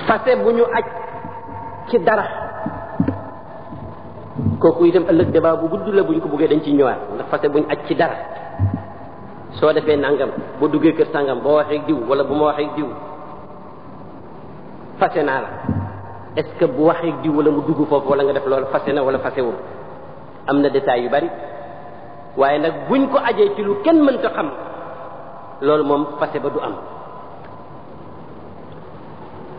fase bu ñu aj ci dara kooku itam ëllëg débat bu gudd la bu ñu ko bëggee dañ ci ñëwaat ndax fase bu ñu aj ci dara soo defee nangam boo duggee kër sangam boo waxee diw wala bu ma waxee diw fase naa la est-ce que bu waxee diw wala mu dugg foofu wala nga def loolu fase na wala fasewul am na détails yu bari waaye nag buñ ko ajee ci lu kenn mënta xam loolu moom fase ba du am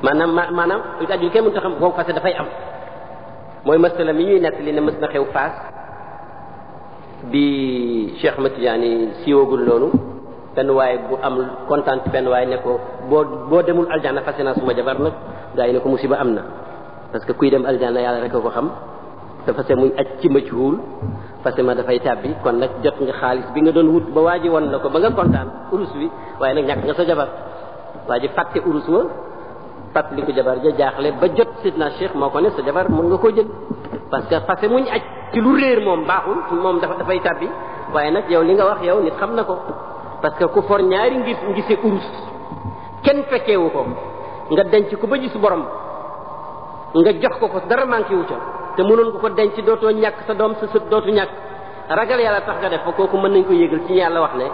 maanaam lu aju kenn mënta xam boobu fase dafay am mooy masala mi ñuy nettali ne mës na xew Faas bi Cheikh Ahmad Tidiane siiwagul noonu benn waaye bu am kontaan benn waaye ne ko boo demul aljana fase naa suma jabar nag gaa yi ne ko musiba am na parce que kuy dem aljana yàlla rek a ko xam te fase muy aj ci majhuul fase ma dafay tàbbi kon nag jot nga xaalis bi nga doon wut ba waa ji won la ko ba nga kontaan urus bi waaye nag ñàkk nga sa jabar waa ji fàtte urus wa fàttali ko jabar ja jaaxle ba jot sidna Cheikh moo ko ne sa jabar mën nga koo jël parce que fase muñ aj ci lu réer moom baaxul moom dafay tàbbi waaye nag yow li nga wax yow nit xam na ko parce que ku for ñaari ngise urus kenn fekkeewu ko nga denc ko ba gis borom nga jox ko dara manqué wu ca te mënoon nga ko denc dootoo ñàkk sa doom sa sët dootu ñàkk ragal yàlla tax nga def fa kooku mën nañ ko yégal ci yàlla wax ne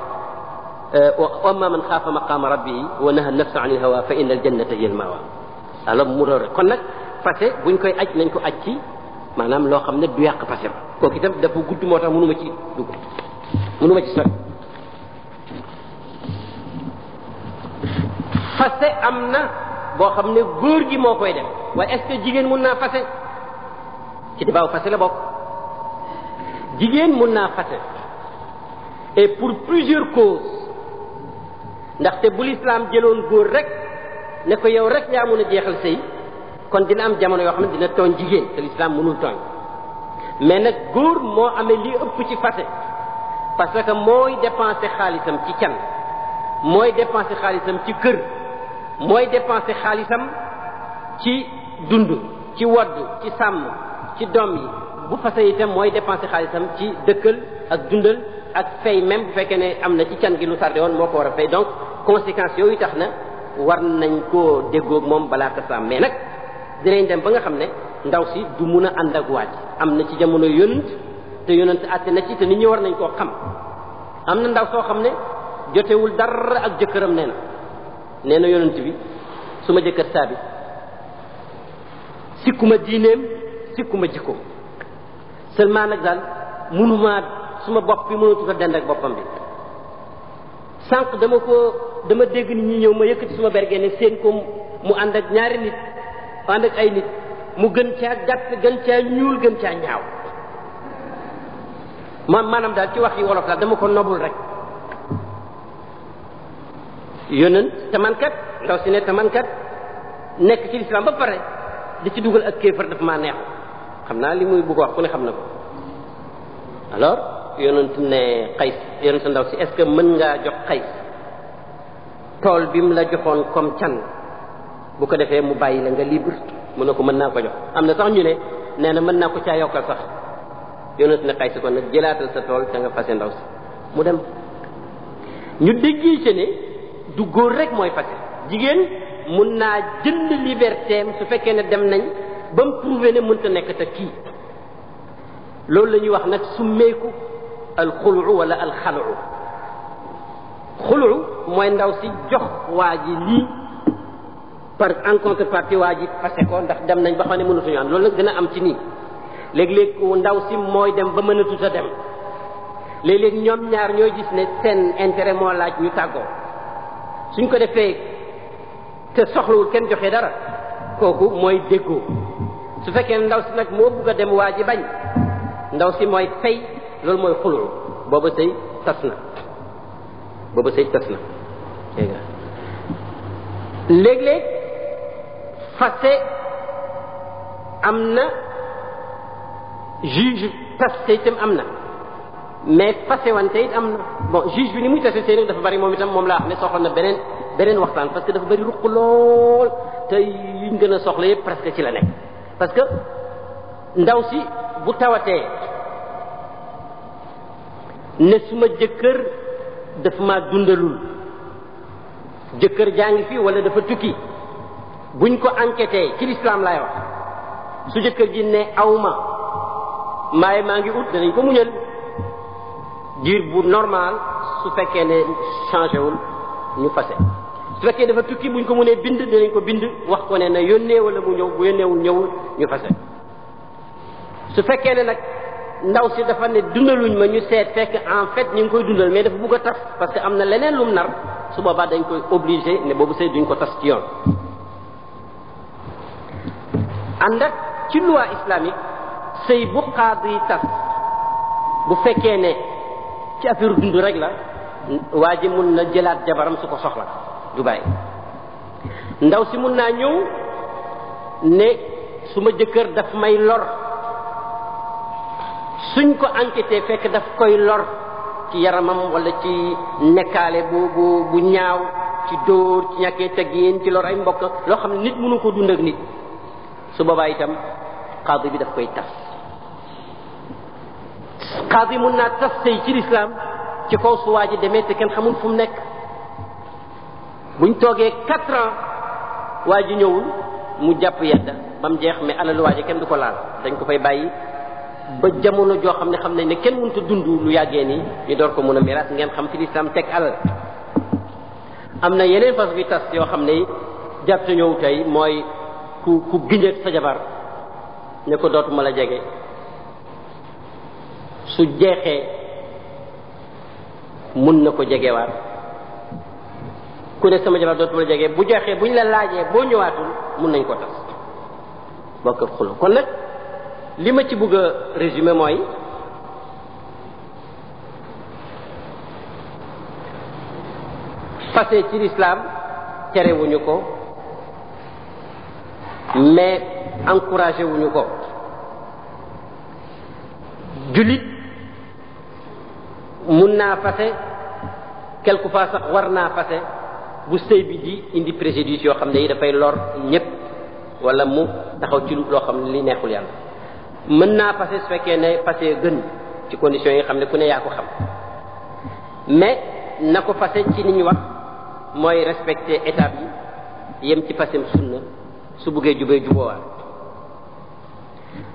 wa amma man xaafa maqaama rabbihi wa naha nafsa anil hawa fa inna al jannata hiya al mawa alors mu doon kon nag fase buñ koy aj nañ ko aj ci maanaam loo xam ne du yàq fase ba kooku itam dafa gudd moo tax mënuma ci dugg mënuma ci sori fase am na boo xam ne góor gi moo koy def waaye est-ce que jigéen mun naa fase ci dibaaw fase la bokk jigéen mun naa fase et pour plusieurs causes ndaxte bu lislaam jëloon góor rek ne ko yow rek yaa mun a jeexal sëy kon dina am jamono yoo xam ne dina tooñ jigéen te lislaam mënul tooñ mais nag góor moo amee li ëpp ci fase parce que mooy dépenser xaalisam ci can mooy dépenser xaalisam ci kër mooy dépenser xaalisam ci dund ci wodd ci sàmm ci doom yi bu fase itam mooy dépenser xaalisam ci dëkkal ak dundal ak fay même bu fekkee ne am na ci can gi lu tardé woon moo ko war a fay donc conséquences yooyu tax na war nañ koo déggoog moom balaa tasaam mais nag dinañ dem ba nga xam ne ndaw si du mun a ànd ak waaj am na ci jamono yonent te yonent àtte na ci te nit ñi war nañ koo xam am na ndaw soo xam ne jotewul dara ak jëkkëram nee na yonent bi su ma jëkkër saabi sikkuma diineem sikkuma jikkoom seulement nag daal mënumaa suma bopp bi mënatut a dend ak boppam bi sànq dama dégg nit ñi ñëw ma yëkkati suma bergee ne seen ko mu ànd ak ñaari nit ànd ak ay nit mu gën caa gàtt gën caa ñuul gën caa ñaaw maanaam daal ci wax yi wolof daal dama ko nobul rek yonent te man kat ndaw si ne te man kat nekk ci lislaam ba pare di ci dugal ak kéefar daf maa neexu xam naa li muy bëgg wax ku ne xam na ko alors yonent ne Qays yonent ndaw si est-ce que mën ngaa jox Qays tool bi mu la joxoon comme can bu ko defee mu bàyyi la nga libre mu ne ko mën naa ko jox am na sax ñu ne nee na mën naa ko caa yokkal sax yonent ne Qays kon nag jëlaatal sa tool te nga fase ndaw si mu dem ñu déggee ci ne du góor rek mooy fase jigéen mun naa jënd liberté am su fekkee ne dem nañ ba mu prouvé ne mënta nekk te kii loolu la ñuy wax nag summeeku alxulu wala alxalu xulu mooy ndaw si jox waa ji lii par en contrepartie waa ji fase ko ndax dem nañ ba xam ne mënatuñu am loolu nag dina am ci nii léeg-léeg ndaw si mooy dem ba mënatut a dem léeg-léeg ñoom ñaar ñooy gis ne seen intérêt moo laaj ñu tàggoo suñ ko defee te soxlawul kenn joxe dara kooku mooy déggoo su fekkee ndaw si nag moo bugg a dem waa ji bañ ndaw si mooy fay loolu mooy xulu booba sëy tas na léeg-léeg fase am na juge tas sëy itam am na mais fase wante it am na bon juge bi ni muy tase sëy nag dafa bari moom itam moom laa xam ne soxla na beneen waxtaan parce que dafa bari ruq lool te yuñ gën a soxla yëpp presque ci la nekk parce que ndaw si bu tawatee ne suma jëkkër daf ma dundalul jëkkër jaa ngi fi wala dafa tukki buñ ko enquêté ci l'islam laay wax su jëkkër ji ne awma maa ngi ut danañ ko muñal diir bu normal su fekkee ne changé wul ñu fase su fekkee dafa tukki buñ ko mënee bind dinañ ko bind wax ko ne na yónnee wala mu ñëw bu yónneewul ñëwul ñu fase su fekkee ne nag ndaw si dafa ne dundaluñ ma ñu seet fekk en fait ñu ngi koy dundal mais dafa bugg a tas parce que am na leneen lum nar su boobaa dañ koy obligé ne boobu sëy duñ ko tas ci yoon ànd ak ci loi islamique sëy bu qaadi tas bu fekkee ne ci affaire dund rek la waa ji mun na jëlaat jabaram su ko soxla du bàyyi ndaw si mun naa ñëw ne su ma jëkkër daf may lor suñ ko enquêté fekk daf koy lor ci yaramam wala ci nekkaale bu ñaaw ci dóor ci ñàkkee teggin ci lor ay mbokk loo xam ne nit mënu ko dund ak nit su boobaa itam qaadi bi daf koy tas qaadi mun naa tas sëy ci lislaam ci kaw su waa ji demee te kenn xamul fu mu nekk buñ toogee 4 ans waa ji ñëwul mu jàpp yedda ba mu jeex mais alalu waa ji kenn du ko laal dañ ko fay bàyyi ba jamono joo xam ne xam nañ ne kenn mënut a dund lu yàggee nii ñu door ko mën a miraas ngeen xam ci lislaam teg alal am na yeneen fas bi tas yoo xam ne jàpp ñëw tey mooy ku giñeeg sa jabar ne ko dootuma la jege su jeexee mun na ko jegewaat ku ne sama jabar dootuma la jege bu jeexee buñ la laajee boo ñëwaatul mun nañ ko tas bokk ak xulo kon nag li ma ci bëgg a résumé mooy fase ci l'islam terewuñu ko mais encouragé wuñu ko jullit mun naa fase quelquefois sax war naa fase bu sëy bi di indi préjudice yoo xam ne yi dafay lor ñépp wala mu taxaw ci loo xam ne li neexul yàlla mën naa fase su fekkee ne fase gën ci conditions yi nga xam ne ku ne yaa ko xam mais na ko fase ci ni ñu wax mooy respecter étape yi yem ci fasem sunna su buggee jubee juboowaat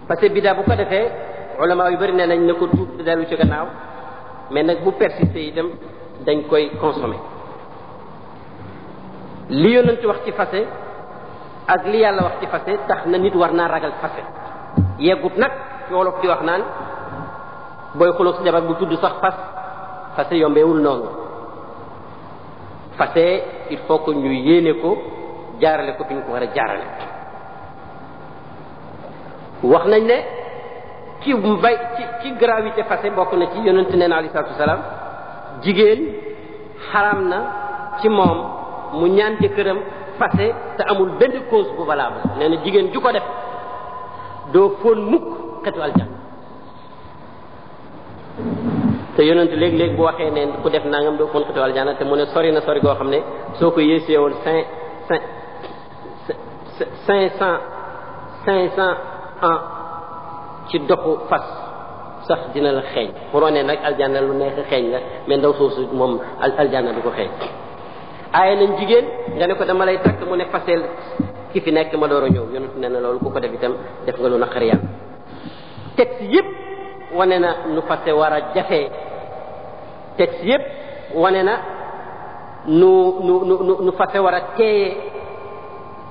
fase bidaa bu ko defee ulama yu bëri nee nañ na ko tuub te dellu ci gannaaw mais nag bu persister itam dañ koy consommer li yonent wax ci fase ak li yàlla wax ci fase tax na nit war naa ragal fase yeggut nag ci wolof di wax naan booy xuloog si jabar bu tudd sax fase yombeewul noonu fase il faut que ñu yéene ko jaarale ko fi ñu ko war a jaarale wax nañ ne ci mbay ci gravité fase bokk na ci yonent nee na alayhi salaatu wasalaam jigéen xaraam na ci moom mu ñaan jëkkëram fase te amul benn cause bu valable nee na jigéen ju ko def doo fóon mukk xetu aljanna te yonent léeg-léeg bu waxee ne ku def nangam doo fóon xetu aljanna te mu ne sori na sori goo xam ne soo ko yéesee woon 500 ans ci doxu fas sax dina la xeeñ pour wane nag aljanna lu neex xeeñ la mais ndaw soosu moom aljanna du ko xeeñ aaye nañ jigéen nga ne ko dama lay takk mu ne faseel ki fi nekk ma door a ñëw yonent ne na loolu ku ko def itam def nga lu naqari yàlla texte yépp wane na nu fase war a jafee texte yépp wane na nu fase war a teeyee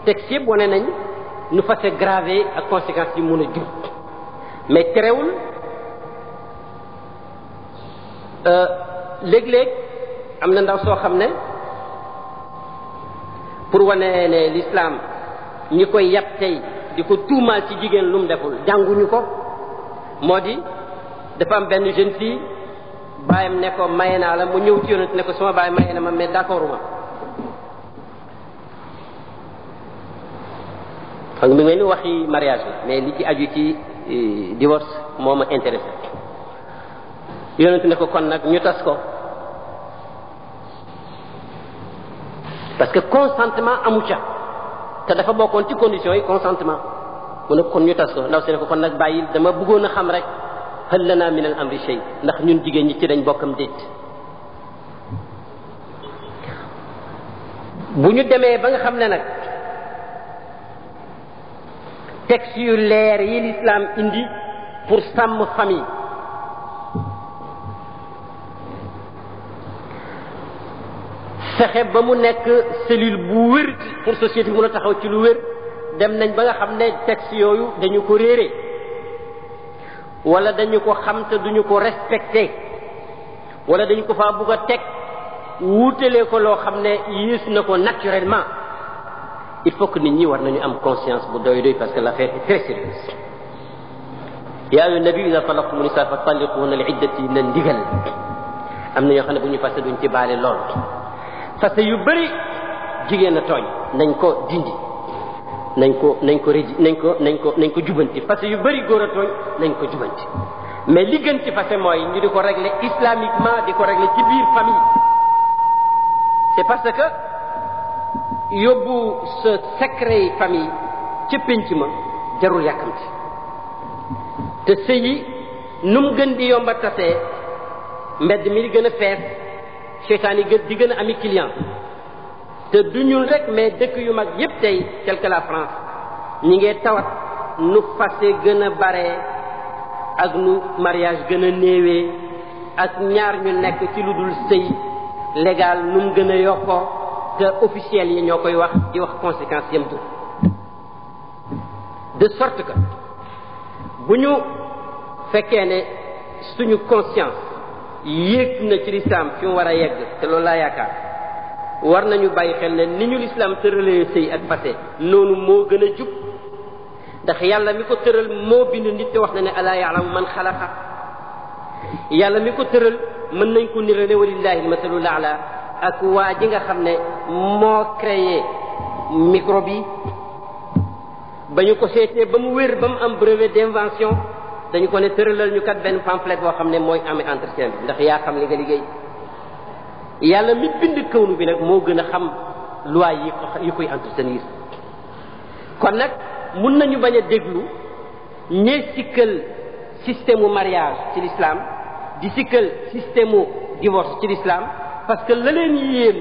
texte yépp wane nañ nu fase grave ak conséquences yi mun a jur mais terewul léeg-léeg am na ndaw soo xam ne pour wane ne l'islam ñi koy yàpp tey di ko tuumaal ci jigéen lu mu deful jànguñu ko moo di dafa am benn jeune fille baayam ne ko maye naa la mu ñëw ci yonent ne ko sama baay maye na ma mais d'accord ma xam nga mi ngi ni waxi mariage la mais li ci aju ci divorce moo ma intéressé yonent ne ko kon nag ñu tas ko parce que consentement amu ca te dafa bokkoon ci conditions yi consentement mu ne kon ñu tas ko ndaw si ne ko kon nag bàyyi dama bëggoon a xam rek hal lana min al amri shay ndax ñun jigéen ñi ci dañ bokkam déet bu ñu demee ba nga xam ne nag texte yu leer yi l'islam indi pour sàmm famille fexe ba mu nekk cellule bu wér pour société bi mën a taxaw ci lu wér dem nañ ba nga xam ne texte yooyu dañu ko réere wala dañu ko xam te duñu ko respecté wala dañu ko faa bugg a teg wuutalee ko loo xam ne yées na ko naturellement. Il faut que nit ñi war nañu am conscience bu doy doy parce que l'affaire est très sérieuse. yaa ayyuhan nabiyyu idhaa talaqtumu nisaa fa talliquhunna li iddatihinna ndigal am na ñoo xam ne bu ñu fase duñ ci baale lool fase yu bëri jigéen a tooñ nañ ko dindi nañ ko jubanti fase yu bëri góor a tooñ nañ ko jubanti mais li gën ci fase mooy ñu di ko régler islamiquement di ko régler ci biir famille. C'est parce que yóbbu sa secret famille ci pénc ma jarul yàkkamti te sëy yi nu mu gën di yomba tasee mbedd mi di gën a fees seytaan yi di gën a ami client te du ñun rek mais dëkk yu mag yépp tey tel que la France ñi ngee tawat nu fase gën a bare ak nu mariage gën a néewee ak ñaar ñu nekk ci lu dul sëy légal nu mu gën a yokkoo te officiels yi ñoo koy wax di wax conséquences yam jur de sorte que bu ñu fekkee ne suñu conscience yéeg na ci l'islam fi mu war a yegg te loolu laa yaakaar war nañu bàyyi xel ne ni ñu l'islam tëralee sëy ak fase noonu moo gën a jub ndax yàlla mi ko tëral moo bind nit te wax na ne alaa ya'lamu man xalaqa yàlla mi ko tëral mën nañ ko nirale walillahi almasalul a'la ak waa ji nga xam ne moo créé microbe yi ba ñu ko seetee ba mu wér ba mu am brevet d'invention dañu ko ne tëralal ñu kat benn pamphlet boo xam ne mooy amee entretien bi ndax yaa xam li nga liggéey yàlla mi bind kawnu bi nag moo gën a xam loi yi koy entretenir kon nag mun nañu bañ a déglu ñee sikkal système u mariage ci l'islam di sikkal système u divorce ci l'islam parce que la leen yéem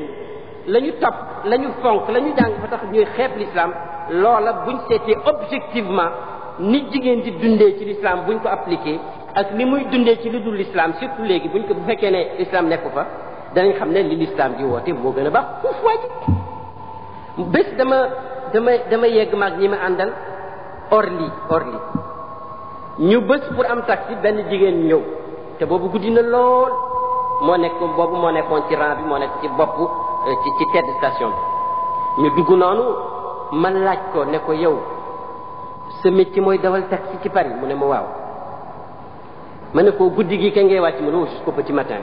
la ñu topp la ñu fonk la ñu jàng fa tax ñuy xeeb l'islam loola buñ seetee objectivement ni jigéen di dundee ci l'islam buñ ko appliqué ak ni muy dundee ci lu dul l'islam surtout léegi buñ ko bu fekkee ne l'islam nekku fa danañ xam ne li l'islam di woote moo gën a baax fuuf waaj bés dama yegg maag ñi ma àndal Orly ñu bés pour am taxi benn jigéen ñëw te boobu guddi na lool moo nekkoon ci rang bi moo nekk ci bopp ci tête de station bi ñu dugg noonu man laaj ko ne ko yow sa métier mooy dawal taxi ci Paris mu ne ma waaw ma ne ko guddi gi kañ ngay wàcc mu ne jusqu'au petit matin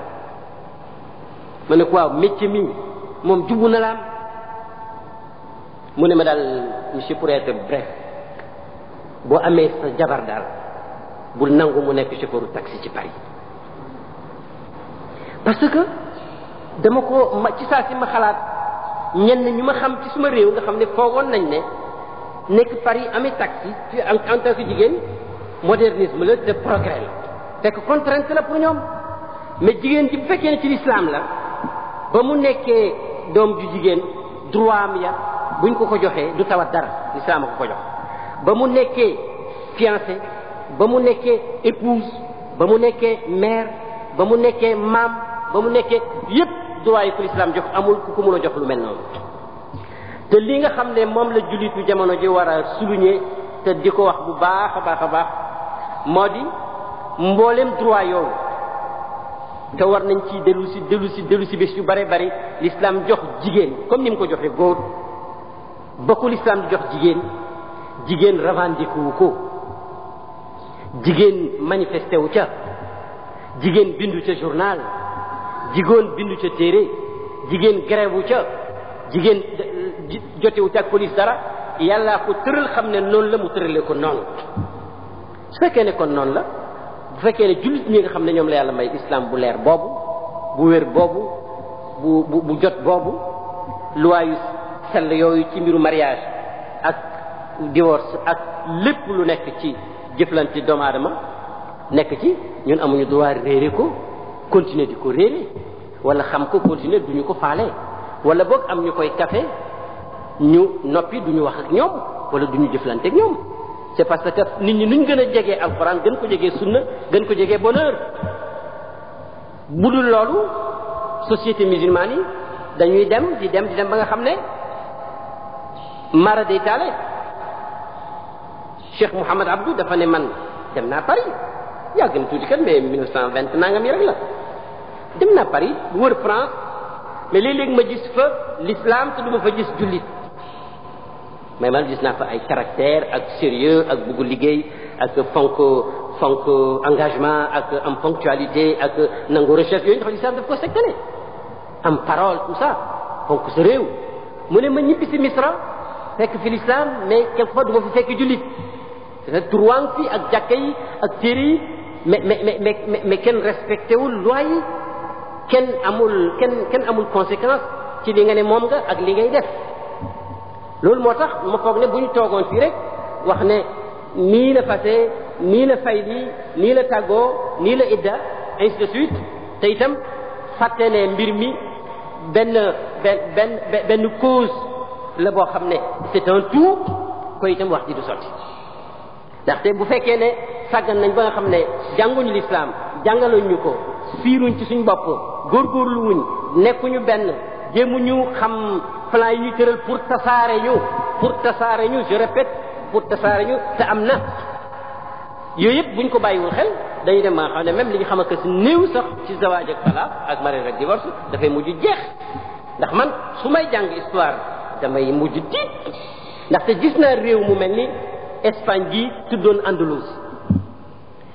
ma ne ko waaw métier mi moom jubbu na laam mu ne ma daal monsieur pour être bref boo amee sa jabar daal bul nangu mu nekk chauffeur taxi ci Paris parce que dama ko ci saa si ma xalaat ñenn ñu ma xam ci suma réew nga xam ne foogoon nañ ne nekk Paris amee taxi en tant que jigéen modernisme la de progrès la fekk contrainte la pour ñoom mais jigéen ji bu fekkee ne ci l'islam la ba mu nekkee doom ju jigéen droit am ya buñ ko joxee du tawat dara l'islam a ko jox ba mu nekkee fiancé ba mu nekkee épouse ba mu nekkee mère ba mu nekkee maam ba mu nekkee yépp droit yi ko l'islam jox amul ku ko mën a jox lu mel noonu te li nga xam ne moom la jullitu jamono ji war a souligner te di ko wax bu baax a baax moo di mboolem droit yooyu te war nañ ci dellu si bés yu bare bari l'islam jox jigéen comme ni mu ko joxe góor ba ko l'islam di jox jigéen revendiqué wu ko jigéen manifesté wu ca jigéen bindu ca journal jigéen bindu ca téere jigéen grève wu ca jigéen jotewu ca ak police dara yàllaa ko tëral xam ne noonu la mu tëralee ko noonu su fekkee ne kon noonu la bu fekkee ne jullit ñi nga xam ne ñoom la yàlla may islam bu leer boobu bu wér boobu bu jot boobu loi yu sell yooyu ci mbiru mariage ak divorce ak lépp lu nekk ci jëflante doomu aadama nekk ci ñun amuñu droit réere ko continuer di ko réere wala xam ko continuer duñu ko faale wala boog am ñu koy kafe ñu noppi duñu wax ak ñoom wala duñu jëflante ak ñoom c'est parce que nit ñi nuñ gën a jegee alxuraan gën ko jegee sunna gën ko jegee bonheur. bu dul loolu société musulmane yi dañuy dem di dem ba nga xam ne mara day taale. Cheikh Mouhamad Abdou dafa ne man dem naa Paris yàgg na tuuti kat mais 1920 nangam yi rek la dem naa Paris wër France mais léeg-léeg ma gis fa l'islam te du ma fa gis jullit mais man gis naa fa ay caractère ak sérieux ak bugg liggéey ak fonk engagement ak am ponctualité ak nangu recherche yooyu ndax l'islam daf ko sectane am parole tout ça fonk sa réew mu ne ma ñibbi si Misra fekk fi l'islam mais quelquefois du ma fi fekk jullit turwaan fi ak jàkka yi ak téere yi mais kenn respecté wul loi yi kenn amul conséquence ci li nga ne moom nga ak li ngay def loolu moo tax ma foog ne bu ñu toogoon fii rek wax ne nii la fase nii la fay lii nii la tàggoo nii la idda ainsi de suite te itam fàtte ne mbir mi benn cause la boo xam ne c'est un tout ko itam wax ji du sotti ndaxte bu fekkee ne sàggan nañ ba nga xam ne jànguñu l'islam jàngaluñ ñu ko fiiruñ ci suñ bopp góorgóorlu wuñ nekkuñu benn jéemuñu xam plan yi ñuy tëral pour tasaare ñu je répète pour tasaare ñu te am na yooyu yëpp buñ ko bàyyiwul xel dañuy dem ba nga xam ne même li ñu xam ak si néew sax ci zawaaj ak talaq ak mariage ak divorce dafay mujj jeex ndax man su may jàng histoire damay mujj tiit ndaxte gis naa réew mu mel ni Espagne gi tuddoon Andalousie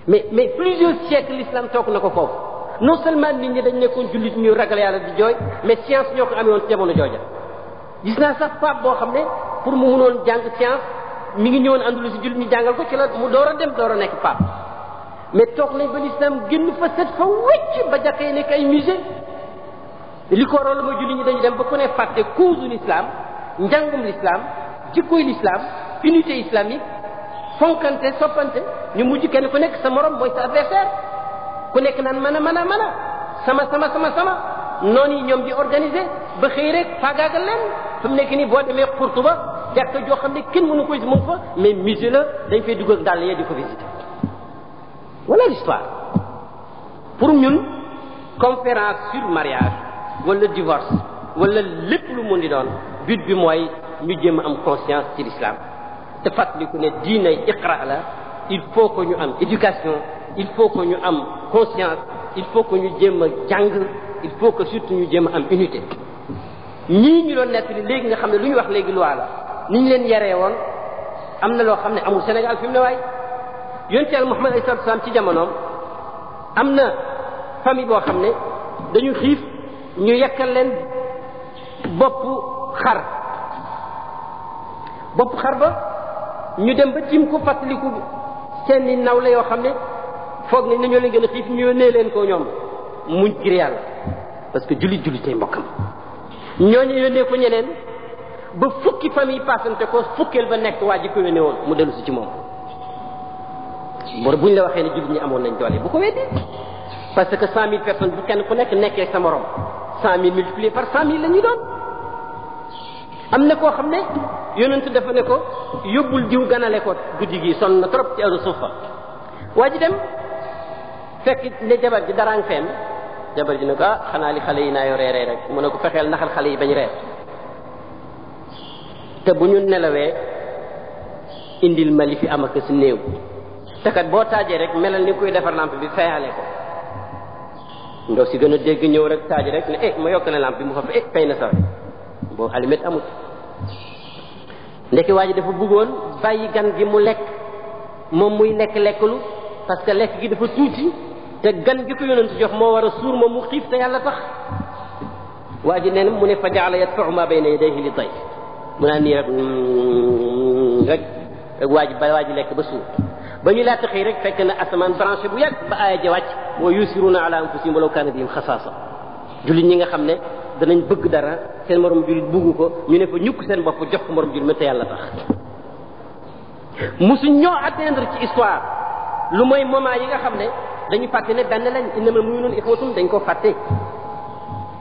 mais plusieurs siècles l'islam toog na ko foofu non seulement nit ñi dañ nekkoon jullit ñu ragal yàlla di jooy mais science ñoo ko amee woon ci jamono jooja gis naa sax pape boo xam ne pour mu mënoon jàng science mi ngi ñëwoon Andalousie jullit ñu jàngal ko ci la mu door a nekk pape mais toog nañ ba l'islam génn fa set fa wecc ba jàkka yi nekk ay musée li ko waral mooy jullit ñi dañu dem ba ku ne fàtte cause l'islam njàngum l'islam jikkoy l'islam unité islamique fonkante soppante ñu mujj kenn ku nekk sa morom mooy sa adversaire ku nekk naan mën a sama noonu yi ñoom di organiser ba xëy rek faagaagal leen fi mu nekk nii boo demee Kurtuba jàkka joo xam ne kenn mënu ko gis mu fa mais musée la dañ fay dugg ak dàll ya di ko visiter voilà l'histoire pour ñun conférence sur mariage wala divorce wala lépp lu mu di doon but bi mooy ñu jéem a am conscience ci l'islam te fàttaliku ne diinay iqra la il faut que ñu am éducation il faut que ñu am conscience il faut que ñu jéem a jàng il faut que surtout ñu jéem a am unité ñii ñu doon nettali léegi nga xam ne lu ñu wax léegi loi la ni ñu leen yaree woon am na loo xam ne amul Sénégal fi mu ne waay yonent Yàlla Muhammad alayhi salaatu wa salaam ci jamonoom am na famille boo xam ne dañu xiif ñu yekkal leen boppu xar ba ñu dem ba tiim ko fàttaliku seeni nawle yoo xam ne foog nañ ñoo leen gën a xiif ñu yónnee leen ko ñoom muñ ngir yàlla parce que jullit mbokkam ñooñu yónnee ko ñeneen ba fukki famille passante ko fukkeel ba nekk waa ji ko yónnee woon mu dellu si ci moom bor buñ la waxee ne jullit ñi amoon nañ doole bu ko weddi parce que 100 000 personnes bu kenn ku nekk nekkee sa morom 100 000 multiplié par 100 000 la ñuy doon am na koo xam ne yonent dafa ne ko yóbbul diw ganale ko guddi gi sonn na trop ci aru suufa waa ji dem fekk ne jabar ji daraang fenn jabar ji ne ko xanaa li xale yi naayoo reeree rek mu ne ko fexeel naxal xale yi bañ reer te bu ñu nelawee indil ma li fi am ak si néew te kat boo taajee rek melal ni kuy defar lampe bi fayale ko ndaw si gën a dégg ñëw rek taaj rek ne ma yokk na lampe bi mu fa fay na sawe boo alimet amut ndekki waa ji dafa bëggoon bàyyi gan gi mu lekk moom muy lekk-lekklu parce que lekk gi dafa tuuti te gan gi ko yonent jox moo war a suur moom mu xiif te yàlla tax waa ji nee na mu ne fa jaala yadfa'u ma bayna yadayhi li dayf mu naan nii rek waa ji lekk ba suur ba ñu laata xëy rek fekk na asamaan branché bu yàgg ba aaya ja wàcc wa yusiruna ala anfusihim walaw kana bihim xasaasa jullit ñi nga xam ne danañ bëgg dara seen morom jullit bugg ko ñu ne fa ñukk seen bopp jox ko morom jullit ma te yàlla tax musuñ ñoo atteindre ci histoire lu mooy moment yi nga xam ne dañu fàtte ne benn lañ innamal mu'minuuna ixwatun dañ ko fàtte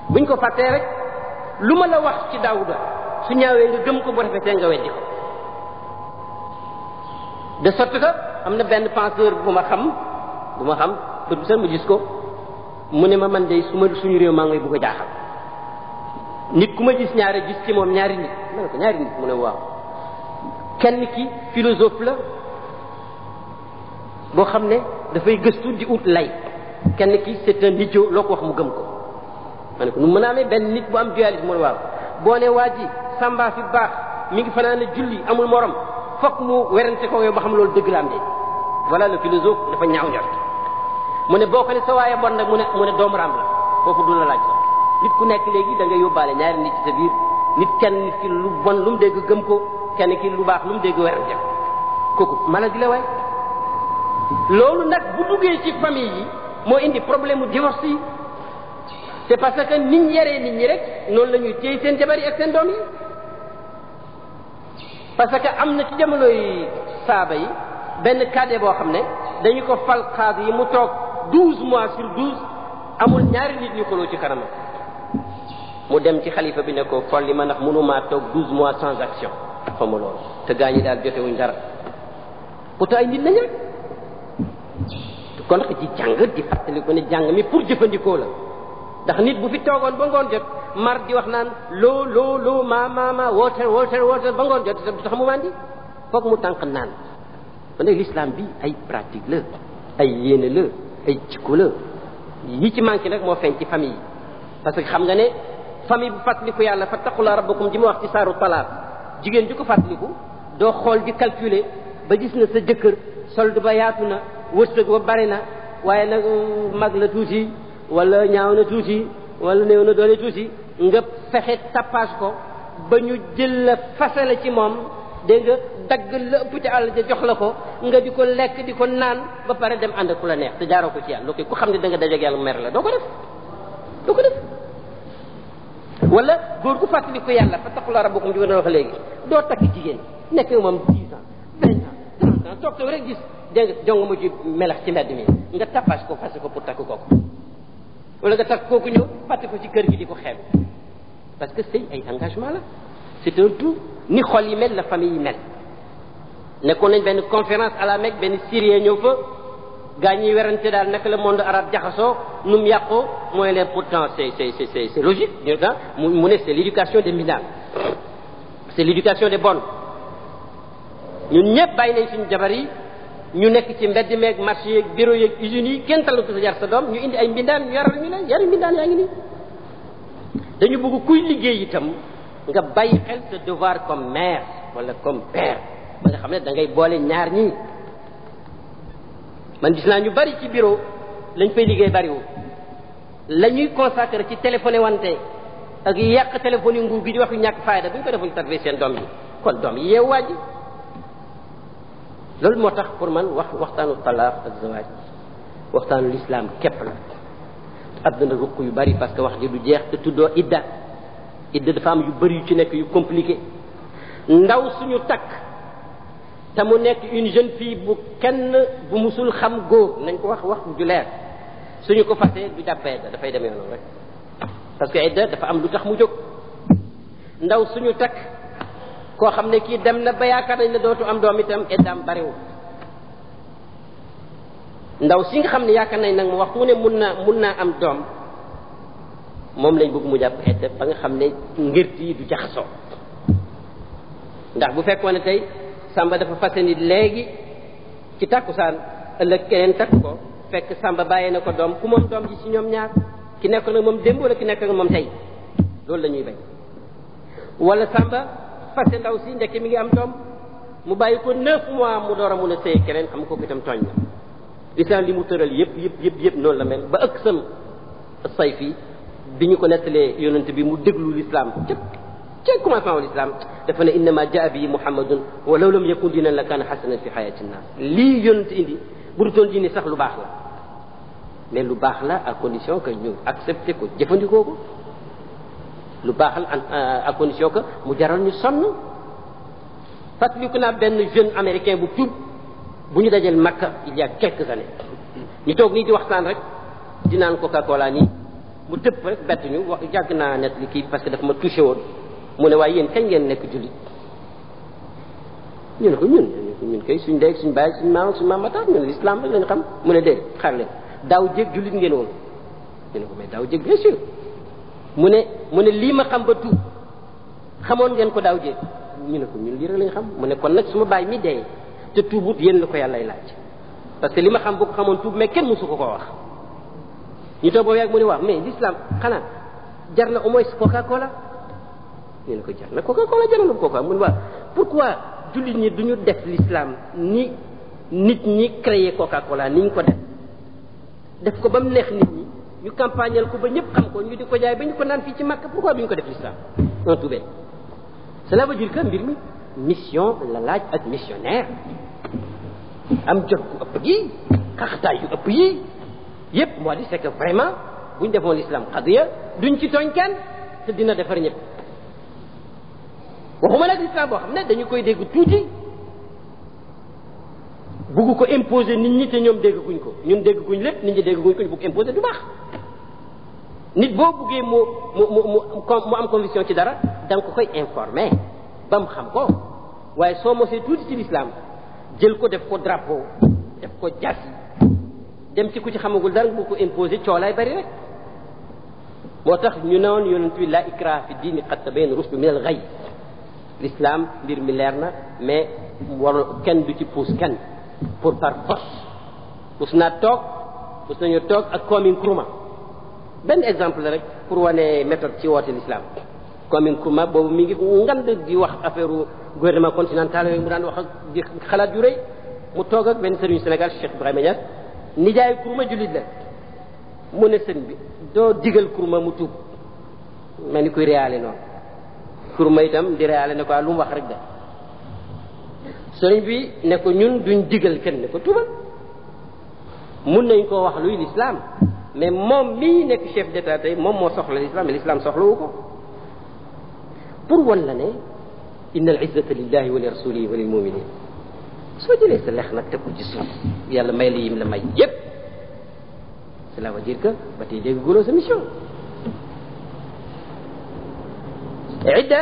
buñ ko fàttee rek lu ma la wax ci Daawuda su ñaawee nga gëm ko bu rafetee nga weddi ko de sorte que am na benn penseur bu ma xam bët bu set mu gis ko mu ne ma man de suñu réew maa ngi bu ko jaaxal nit ku ma gis ñaari gis ci moom ñaari nit ma ne ko ñaari nit mu ne waaw kenn ki philosophe la boo xam ne dafay gëstu di ut lay kenn ki c'est un idiot loo ko wax mu gëm ko ma ne ko nu mën a amee benn nit bu am dualisme mu ne waaw boo ne waa ji samba fi baax mi ngi fanaan julli amul morom fokk mu werante ko yow ba xam loolu dëgg la am de voilà le philosophe dafa ñaaw njort mu ne boo ko ne sa waaye bon nag mu ne doomu raam la foofu du la laaj sax nit ku nekk léegi da nga yóbbaale ñaari nit ci sa biir nit kenn nit ki lu bon lu mu dégg gëm ko kenn ki lu baax lu mu dégg werante kooku maladie la waay loolu nag bu duggee ci famille yi moo indi problème mu divorce yi c'est parce que nit ñi yaree nit ñi rek noonu la ñuy téye seen jabar yi ak seen doom yi parce que am na ci jamonoy saaba yi benn cadre boo xam ne dañu ko fal xaadi yi mu toog 12 mois sur 12 amul ñaari nit ñu xuloo ci kanamam mu dem ci xalifa bi ne ko folli ma ndax mënumaa toog 12 mois sans action fa ma loolu te gaa ñi daal jotewuñ dara pourtant ay nit nañu kon nag ci jàng di fàttali ko ne jàng mi pour jëfandikoo la ndax nit bu fi toogoon ba ngoon jot mar di wax naan loo ma woote ba ngoon jot du tax mu mandi foog mu tànk naan kon nag l'islam bi ay pratique la ay yéene la ay jikko la yi ci manqué nag moo feeñ ci famille yi parce que xam nga ne famille bu fàttaliku yàlla fattaqullah rabbakum ji ma wax ci saaru talaaq jigéen ju ko fàttaliku doo xool di calculer ba gis na sa jëkkër solde ba yaatu na wërsëg ba bari na waaye nag mag la tuuti wala ñaaw na tuuti wala néew na doole tuuti nga fexe tapage ko ba ñu jël la fasale ci moom dégg nga dagg la ëpp ci àll ja jox la ko nga di ko lekk di ko naan ba pare dem ànd ak ku la neex te jaaroo ko ci yàlla ku xam ne da nga dajeeg yàlla mer la doo ko def wala góor gu fàttali ko yàlla fattaqullah rabbakum ji nga wax léegi doo takk jigéen nekk moom 10 ans 20 ans 30 ans toog rek gis dégg nga jonga mu ci melax ci mbedd mi nga tapage ko fase ko pour takk kooku wala nga takk kooku ñëw fàtte ko ci kër gi di ko xeeb parce que sëy ay engagement la c'est un tout ni xol yi mel la famille yi mel nekkoon nañ benn conférence à la Mecque benn Syrien ñëw fa gaa ñiy werante daal naka le monde arabe jaxasoo nu mu yàqoo mooy leen pourtant c'est logique ñu temps mu ne c'est l'éducation des mineurs c'est l'éducation des bonnes ñun ñëpp bàyyi nañ suñu jabar yi ñu nekk ci mbedd meeg marché yeeg bureau yeeg usines yi kenn talu ko sa jar sa doom ñu indi ay mbindaan ñu yaral ñu leen yari mbindaan yaa ngi nii dañu bëgg kuy liggéey itam nga bàyyi xel sa devoir comme mère wala comme père ba nga xam ne da ngay boole ñaar ñii man gis naa ñu bari ci bureau lañ fay liggéey bariwul la ñuy consacré ci téléphoné wante ak yàq téléphone yu nguur gi di wax yu ñàkk fayda bu ñu ko defuñ tarbi seen doom yi kon doom yi yeewu waaj loolu moo tax pour man waxtaanu talaaq ak zawaaj waxtaanu l'islam képp la àdduna ruq yu bari parce que wax ji du jeex te tuddoo idda dafa am yu bari yu ci nekk yu compliqué ndaw suñu takk te mu nekk une jeune fille bu kenn bu musul xam góor nañ ko wax ju leer suñu ko fasee du jàpp idda dafay demee noonu rek parce que idda dafa am lu tax mu jóg ndaw suñu takk koo xam ne kii dem na ba yaakaar nañ ne dootu am doom itam iddaam bariwul ndaw si nga xam ne yaakaar nañ nag mu wax mu ne mun naa am doom moom lañ bëgg mu jàpp idda ba nga xam ne ngirti yi du jaxasoo ndax bu fekkoon ne tey Samba dafa fase nit léegi ci takkusaan ëllëg keneen takk ko fekk Samba bàyyee na ko doom ku moom doom ji ci ñoom ñaar ki nekk nag moom démb wala ki nekk nag moom tey loolu la ñuy bañ wala Samba fase ndaw si ndekk mi ngi am doom mu bàyyi ko 9 mois mu door a mun a sëy keneen xam ko itam tooñ la l'islam li mu tëral yëpp noonu la mel ba ëkk sam say fii bi ñu ko nettalee yonent bi mu déglu l'islam ca commencement l'islam dafa ne innama jaa bi muhammadun wa law lam yakun diinan la kaana hasanan fi hayati nnas lii yonent indi bu dutoon diine sax lu baax la mais lu baax la à condition que ñu accepté ko jëfandikoo ko lu baax la à condition que mu jaral ñu sonn fàttaliku naa benn jeune américain bu tuub bu ñu dajal Makka il y a quelques années ñu toog nii di waxtaan rek di naan Coca-Cola nii mu tëb rek bett ñu wax yàgg naa net li kii parce que dafa ma touché woon mu ne waaye yéen kañ ngeen nekk jullit ñu ne ko ñun ñun kay suñ dee suñ bàyyi suñ maam mataar ñun l'islam rek lañ xam mu ne dégg xaar leen daaw jéeg jullit ngeen woon ñu ne ko mais daaw jéeg bien sûr mu ne lii ma xam ba tuub xamoon ngeen ko daaw jéeg ñu ne ko ñun lii rek lañ xam mu ne kon nag su ma bàyyi mi dee te tuubut yéen la ko yàllay laaj parce que li ma xam bu ko xamoon tuub mais kenn mësu ko koo wax ñu toog boobu yàgg mu ne waaw mais l'islam xanaa jar na au moins Coca-Cola ñu ne ko jar na Coca-Cola jar na Coca mu ne waaw pourquoi jullit ñi duñu def l'islam ni nit ñi créé Coca-Cola ni ñu ko def ko ba mu neex nit ñi ñu campagnal ko ba ñëpp xam ko ñu di ko jaay ba ñu ko naan fii ci Makka pourquoi duñu ko def l'islam un tout benn cela veut dire que mbir mi mission la laaj ak missionnaire am jot ku ëpp yi xaxtaay yu ëpp yi yépp moo di c'est que vraiment bu ñu defoon l'islam xadiya duñ ci tooñ kenn te dina defar ñëpp waxuma nag l'islam boo xam ne dañu koy dégg tuuti bugg ko imposer nit ñi te ñoom dégguñ ko ñun dégguñ lépp nit ñi dégguñ ko ñu bugg imposer du baax nit boo buggee mu am conviction ci dara da nga ko koy informer ba mu xam ko waaye soo mosee tuuti ci l'islam jël ko def ko drapeau def ko jas dem ci ku ci xamagul dara bu ko imposer coolaay bari rek moo tax ñu newoon yonent bi la ikraha fi diini qad tabayyana rushdu min al-ghayy l'islam mbir mi leer na mais war kenn du ci pousse kenn pour par force mus nañu toog ak Kwame Nkrumah benn exemple la rek pour wane méthode ci woote l'islam Kwame Nkrumah boobu mi ngi ngand di wax affaire gouvernement continental yooyu mu daan wax ak di xalaat yu rëy mu toog ak benn sëriñu Sénégal Cheikh Ibrahima Niass nijaayu Nkrumah jullit la mu ne sëñ bi doo digal Nkrumah mu tuub mel ni kuy réale noonu Nkrumah itam di réale ne ko lu mu wax rek da sëriñ bi ne ko ñun duñ digal kenn ne ko tuubal mun nañ koo wax luy l'islam mais moom mii nekk chef d'état tey moom moo soxla l'islam mais l'islam soxlawu ko pour wan la ne inna al izzata lillahi wa li rasulihi wa lil muminin soo jëlee sa lex nag teg ko ci suuf yàlla may la yim la may yépp cela veut dire que ba tey dégg guloo sa mission idda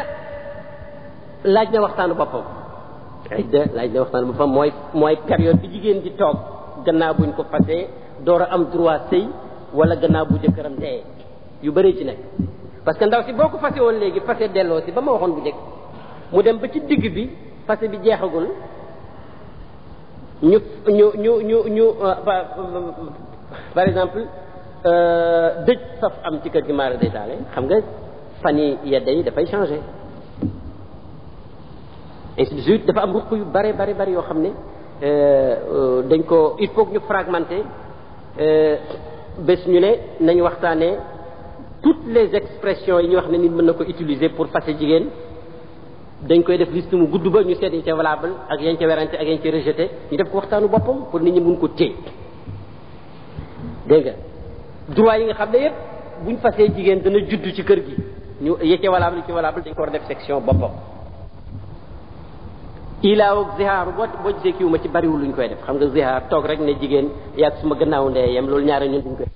laaj na waxtaanu boppam mooy période bi jigéen di toog gannaaw buñ ko fasee door a am droit sëy wala gannaaw bu jëkkëram dee yu bëri ci nekk parce que ndaw si boo ko fase woon léegi fase delloo si ba ma waxoon bu njëkk mu dem ba ci digg bi fase bi jeexagul ñu par exemple dëj saf am ci kër gi maara day taale xam nga fan yi yedda yi dafay changer ainsi de suite dafa am ruq yu bari yoo xam ne dañ ko il faut que ñu fragmenter bés ñu ne nañu waxtaanee toutes les expressions yi ñu wax ne nit mën na ko utiliser pour fase jigéen dañ koy def liste mu gudd ba ñu seet yi ca valable ak yañ ca werante ak yañ ca rejeté ñu def ko waxtaanu boppam pour nit ñi mun ko téye dégg nga droit yi nga xam ne yépp buñ fasee jigéen dana judd ci kër gi ñu ya ca valable dañ ko war a def section boppam ilaaw ak zihaaru boo gisee kiiwuma ci bariwul luñ koy def xam nga zihaar toog rek ne jigéen yaag suma gannaaw ndee yem loolu ñaare ñun duñ koy